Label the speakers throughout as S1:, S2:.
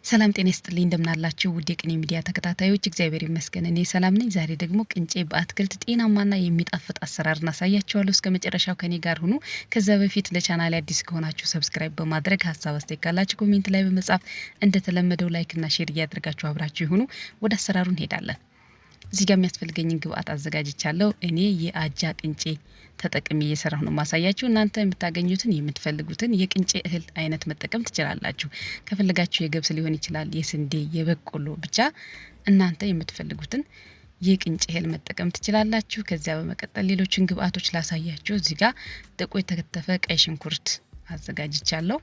S1: ሰላም ጤና ይስጥልኝ እንደምናላችሁ ውድ የቅኔ ሚዲያ ተከታታዮች፣ እግዚአብሔር ይመስገን እኔ ሰላም ነኝ። ዛሬ ደግሞ ቅንጬ በአትክልት ጤናማና የሚጣፍጥ አሰራር እናሳያችኋለሁ። እስከ መጨረሻው ከኔ ጋር ሁኑ። ከዛ በፊት ለቻናሌ አዲስ ከሆናችሁ subscribe በማድረግ ሀሳብ አስተያየት ካላችሁ comment ላይ በመጻፍ እንደተለመደው like ና share እያደረጋችሁ አብራችሁ ይሁኑ። ወደ አሰራሩ እንሄዳለን። እዚህ ጋር የሚያስፈልገኝን ግብአት አዘጋጅቻለሁ። እኔ የአጃ ቅንጬ ተጠቅሜ እየሰራሁ ነው ማሳያችሁ። እናንተ የምታገኙትን የምትፈልጉትን የቅንጬ እህል አይነት መጠቀም ትችላላችሁ። ከፈለጋችሁ የገብስ ሊሆን ይችላል፣ የስንዴ፣ የበቆሎ ብቻ እናንተ የምትፈልጉትን የቅንጬ እህል መጠቀም ትችላላችሁ። ከዚያ በመቀጠል ሌሎችን ግብአቶች ላሳያችሁ። እዚህ ጋር ጥቁ የተከተፈ ቀይ ሽንኩርት አዘጋጅቻለሁ።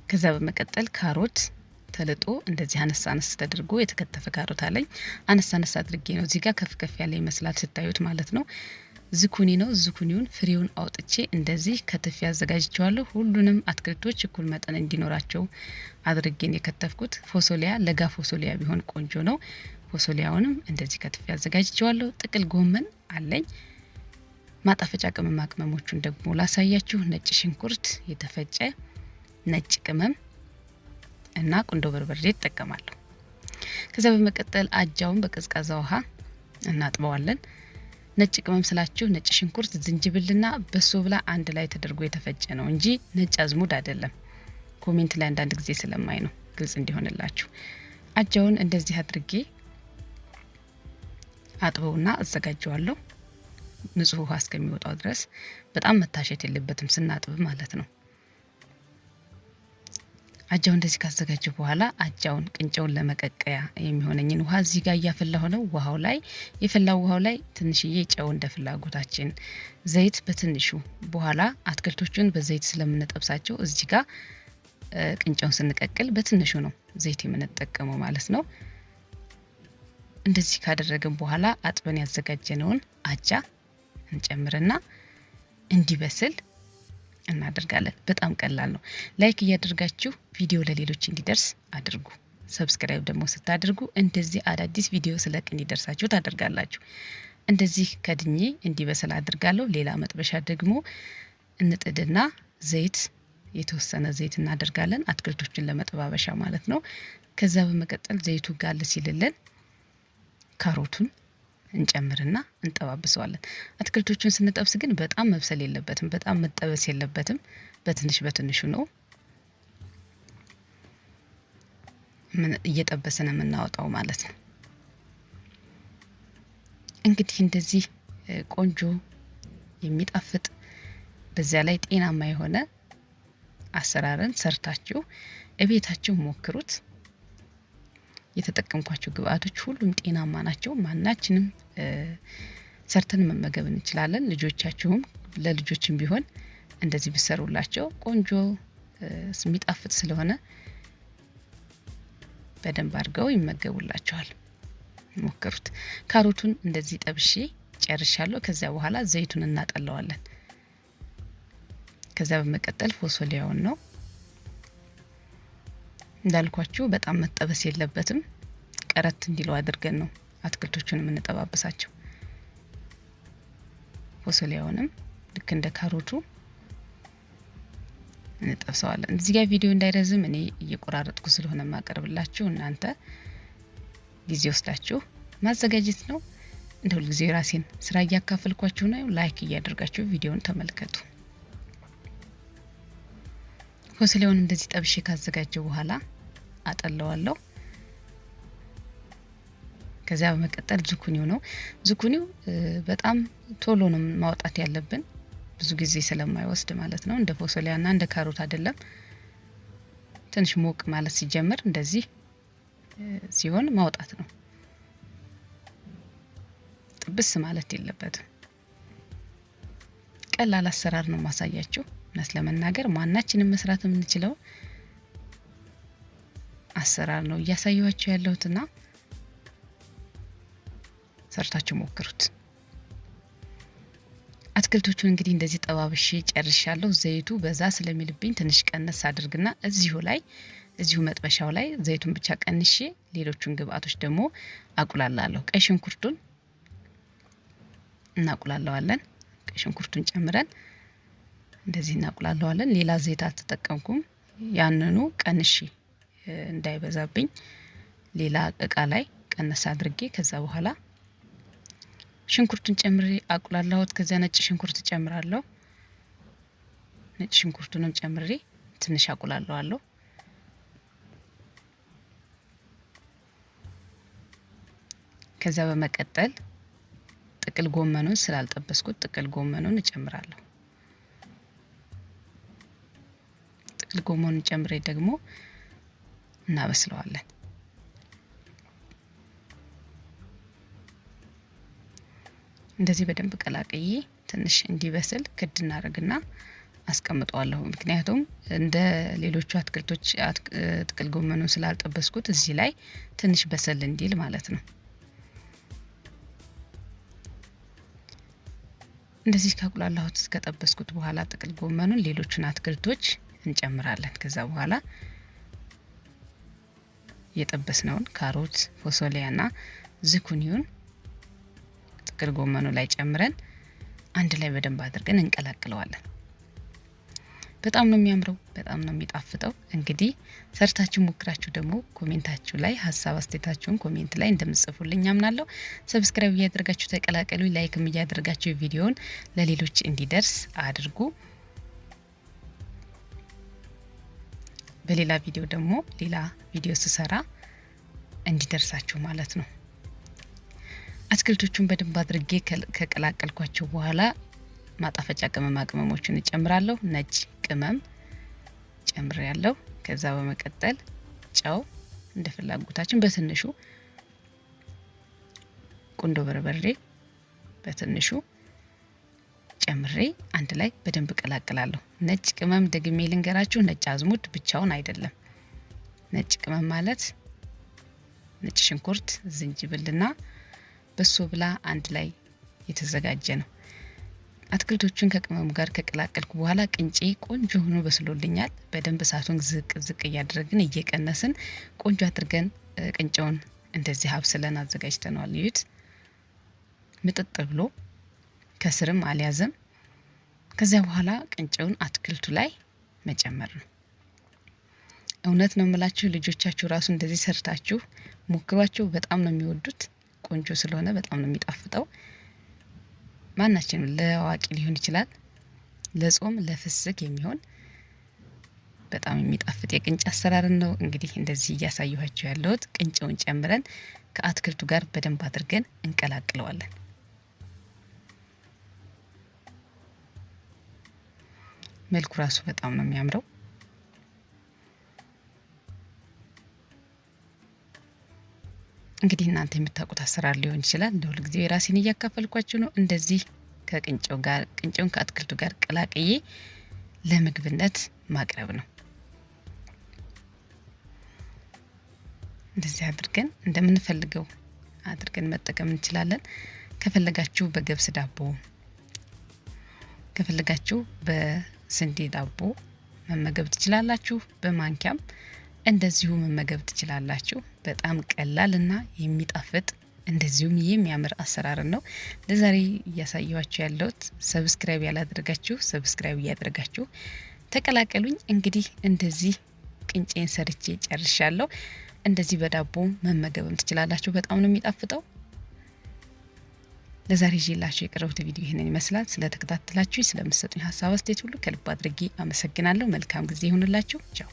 S1: ከዚያ በመቀጠል ካሮት ተልጦ እንደዚህ አነስ አነስ ተደርጎ የተከተፈ ካሮት አለኝ። አነስ አነስ አድርጌ ነው እዚህ ጋር ከፍ ከፍ ያለ ይመስላል ስታዩት ማለት ነው። ዝኩኒ ነው። ዝኩኒውን ፍሬውን አውጥቼ እንደዚህ ከትፌ አዘጋጅቸዋለሁ። ሁሉንም አትክልቶች እኩል መጠን እንዲኖራቸው አድርጌን የከተፍኩት። ፎሶሊያ ለጋ ፎሶሊያ ቢሆን ቆንጆ ነው። ፎሶሊያውንም እንደዚህ ከትፌ አዘጋጅቸዋለሁ። ጥቅል ጎመን አለኝ። ማጣፈጫ ቅመማ ቅመሞቹን ደግሞ ላሳያችሁ። ነጭ ሽንኩርት የተፈጨ፣ ነጭ ቅመም እና ቁንዶ በርበሬ እጠቀማለሁ። ከዚያ በመቀጠል አጃውን በቀዝቃዛ ውሃ እናጥበዋለን። ነጭ ቅመም ስላችሁ ነጭ ሽንኩርት፣ ዝንጅብልና በሶብላ አንድ ላይ ተደርጎ የተፈጨ ነው እንጂ ነጭ አዝሙድ አይደለም። comment ላይ አንዳንድ ጊዜ ስለማይ ነው ግልጽ እንዲሆንላችሁ። አጃውን እንደዚህ አድርጌ አጥበውና አዘጋጀዋለሁ። ንጹህ ውሃ እስከሚወጣው ድረስ በጣም መታሸት የለበትም ስናጥብ ማለት ነው። አጃውን እንደዚህ ካዘጋጀሁ በኋላ አጃውን ቅንጨውን ለመቀቀያ የሚሆነኝን ውሃ እዚህ ጋር እያፈላሁ ነው። ውሃው ላይ የፈላው ውሃው ላይ ትንሽዬ ጨው እንደ ፍላጎታችን፣ ዘይት በትንሹ፣ በኋላ አትክልቶቹን በዘይት ስለምንጠብሳቸው እዚህ ጋር ቅንጨውን ስንቀቅል በትንሹ ነው ዘይት የምንጠቀመው ማለት ነው። እንደዚህ ካደረግን በኋላ አጥበን ያዘጋጀነውን አጃ እንጨምርና እንዲበስል እናደርጋለን። በጣም ቀላል ነው። like እያደርጋችሁ ቪዲዮ ለሌሎች እንዲደርስ አድርጉ። subscribe ደግሞ ስታደርጉ እንደዚህ አዳዲስ ቪዲዮ ስለቅ እንዲደርሳችሁ ታደርጋላችሁ። እንደዚህ ከድኜ እንዲበስል አድርጋለሁ። ሌላ መጥበሻ ደግሞ እንጥድና ዘይት የተወሰነ ዘይት እናደርጋለን፣ አትክልቶችን ለመጠባበሻ ማለት ነው። ከዛ በመቀጠል ዘይቱ ጋል ሲልልን ካሮቱን እንጨምርና እንጠባብሰዋለን። አትክልቶቹን ስንጠብስ ግን በጣም መብሰል የለበትም፣ በጣም መጠበስ የለበትም። በትንሽ በትንሹ ነው እየጠበስን የምናወጣው ማለት ነው። እንግዲህ እንደዚህ ቆንጆ የሚጣፍጥ በዚያ ላይ ጤናማ የሆነ አሰራርን ሰርታችሁ እቤታችሁ ሞክሩት። የተጠቀምኳቸው ግብአቶች ሁሉም ጤናማ ናቸው። ማናችንም ሰርተን መመገብ እንችላለን። ልጆቻችሁም ለልጆችም ቢሆን እንደዚህ ብሰሩላቸው ቆንጆ የሚጣፍጥ ስለሆነ በደንብ አድርገው ይመገቡላቸዋል። ሞክሩት። ካሮቱን እንደዚህ ጠብሼ ጨርሻለሁ። ከዚያ በኋላ ዘይቱን እናጠለዋለን። ከዚያ በመቀጠል ፎሶሊያውን ነው እንዳልኳችሁ በጣም መጠበስ የለበትም። ቀረት እንዲለው አድርገን ነው አትክልቶቹን የምንጠባበሳቸው። ፎሶሊያውንም ልክ እንደ ካሮቱ እንጠብሰዋለን። እዚህ ጋር ቪዲዮ እንዳይረዝም እኔ እየቆራረጥኩ ስለሆነ ማቀርብላችሁ እናንተ ጊዜ ወስዳችሁ ማዘጋጀት ነው። እንደ ሁልጊዜ ራሴን ስራ እያካፈልኳችሁ ነው። like እያደርጋችሁ ቪዲዮውን ተመልከቱ። ፎሶሊያውን እንደዚህ ጠብሼ ካዘጋጀው በኋላ አጠለዋለሁ። ከዚያ በመቀጠል ዙኩኒው ነው። ዙኩኒው በጣም ቶሎ ነው ማውጣት ያለብን ብዙ ጊዜ ስለማይወስድ ማለት ነው። እንደ ፎሶሊያና እንደ ካሮት አይደለም። ትንሽ ሞቅ ማለት ሲጀምር እንደዚህ ሲሆን ማውጣት ነው። ጥብስ ማለት የለበትም። ቀላል አሰራር ነው ማሳያችሁ። እውነት ለመናገር ማናችንም መስራት የምንችለው አሰራር ነው እያሳየኋችሁ ያለሁትና ሰርታችሁ ሞክሩት። አትክልቶቹን እንግዲህ እንደዚህ ጠባብሼ ጨርሻለሁ። ዘይቱ በዛ ስለሚልብኝ ትንሽ ቀነስ አድርግና እዚሁ ላይ እዚሁ መጥበሻው ላይ ዘይቱን ብቻ ቀንሼ ሌሎቹን ግብአቶች ደግሞ አቁላላለሁ። ቀይ ሽንኩርቱን እናቁላለዋለን። ቀይ ሽንኩርቱን ጨምረን እንደዚህ እናቁላለዋለን። ሌላ ዘይት አልተጠቀምኩም። ያንኑ ቀንሼ እንዳይበዛብኝ ሌላ እቃ ላይ ቀነስ አድርጌ ከዛ በኋላ ሽንኩርቱን ጨምሬ አቁላላሁት። ከዚያ ነጭ ሽንኩርት ጨምራለሁ። ነጭ ሽንኩርቱንም ጨምሬ ትንሽ አቁላለዋለሁ። ከዛ በመቀጠል ጥቅል ጎመኑን ስላልጠበስኩት ጥቅል ጎመኑን እጨምራለሁ። ጥቅል ጎመኑን ጨምሬ ደግሞ እናበስለዋለን። እንደዚህ በደንብ ቀላቅዬ ትንሽ እንዲበስል ክድ እናደርግና አስቀምጠዋለሁ። ምክንያቱም እንደ ሌሎቹ አትክልቶች ጥቅል ጎመኑን ስላልጠበስኩት እዚህ ላይ ትንሽ በሰል እንዲል ማለት ነው። እንደዚህ ካቁላላሁት ከጠበስኩት በኋላ ጥቅል ጎመኑን ሌሎቹን አትክልቶች እንጨምራለን። ከዛ በኋላ የጠበስነውን ካሮት፣ ፎሶሊያና ዝኩኒውን ጥቅል ጎመኑ ላይ ጨምረን አንድ ላይ በደንብ አድርገን እንቀላቅለዋለን። በጣም ነው የሚያምረው፣ በጣም ነው የሚጣፍጠው። እንግዲህ ሰርታችሁ ሞክራችሁ ደግሞ comment ኣችሁ ላይ ሀሳብ አስተያየታችሁን comment ላይ እንደምጽፉልኝ አምናለሁ። Subscribe እያደረጋችሁ ተቀላቀሉ። Like ም እያደረጋችሁ ቪዲዮውን ለሌሎች እንዲደርስ አድርጉ። በሌላ ቪዲዮ ደግሞ ሌላ ቪዲዮ ስሰራ እንዲደርሳችሁ ማለት ነው። አትክልቶቹን በደንብ አድርጌ ከቀላቀልኳቸው በኋላ ማጣፈጫ ቅመማ ቅመሞችን እጨምራለሁ። ነጭ ቅመም ጨምሬያለሁ። ከዛ በመቀጠል ጨው እንደ ፍላጎታችን በትንሹ፣ ቁንዶ በርበሬ በትንሹ ጨምሬ አንድ ላይ በደንብ እቀላቅላለሁ። ነጭ ቅመም ደግሜ ልንገራችሁ፣ ነጭ አዝሙድ ብቻውን አይደለም። ነጭ ቅመም ማለት ነጭ ሽንኩርት፣ ዝንጅብልና በሶ ብላ አንድ ላይ የተዘጋጀ ነው። አትክልቶቹን ከቅመሙ ጋር ከቀላቀልኩ በኋላ ቅንጬ ቆንጆ ሆኖ በስሎልኛል። በደንብ እሳቱን ዝቅ ዝቅ እያደረግን እየቀነስን ቆንጆ አድርገን ቅንጬውን እንደዚህ አብስለን አዘጋጅተነዋል። እዩት፣ ምጥጥ ብሎ ከስርም አልያዘም። ከዚያ በኋላ ቅንጬውን አትክልቱ ላይ መጨመር ነው። እውነት ነው የምላችሁ ልጆቻችሁ ራሱ እንደዚህ ሰርታችሁ ሞክሯቸው፣ በጣም ነው የሚወዱት። ቆንጆ ስለሆነ በጣም ነው የሚጣፍጠው። ማናችንም ለአዋቂ ሊሆን ይችላል፣ ለጾም ለፍስክ የሚሆን በጣም የሚጣፍጥ የቅንጬ አሰራርን ነው እንግዲህ እንደዚህ እያሳየኋችሁ ያለሁት። ቅንጬውን ጨምረን ከአትክልቱ ጋር በደንብ አድርገን እንቀላቅለዋለን። መልኩ ራሱ በጣም ነው የሚያምረው። እንግዲህ እናንተ የምታውቁት አሰራር ሊሆን ይችላል። እንደ ሁልጊዜው የራሴን እያካፈልኳችሁ ነው። እንደዚህ ከቅንጬው ጋር ቅንጬውን ከአትክልቱ ጋር ቀላቅዬ ለምግብነት ማቅረብ ነው። እንደዚህ አድርገን እንደምንፈልገው አድርገን መጠቀም እንችላለን። ከፈለጋችሁ በገብስ ዳቦ፣ ከፈለጋችሁ በስንዴ ዳቦ መመገብ ትችላላችሁ። በማንኪያም እንደዚሁ መመገብ ትችላላችሁ። በጣም ቀላል እና የሚጣፍጥ እንደዚሁም የሚያምር አሰራርን ነው ለዛሬ እያሳየኋችሁ ያለሁት። Subscribe ያላደረጋችሁ subscribe እያደረጋችሁ ተቀላቀሉኝ። እንግዲህ እንደዚህ ቅንጬን ሰርቼ ጨርሻለሁ። እንደዚህ በዳቦ መመገብም ትችላላችሁ። በጣም ነው የሚጣፍጠው። ለዛሬ ይዤላችሁ የቀረቡት ቪዲዮ ይህንን ይመስላል። ስለተከታተላችሁ፣ ስለምትሰጡኝ ሀሳብ አስተያየት ሁሉ ከልብ አድርጌ አመሰግናለሁ። መልካም ጊዜ ይሁንላችሁ። ቻው።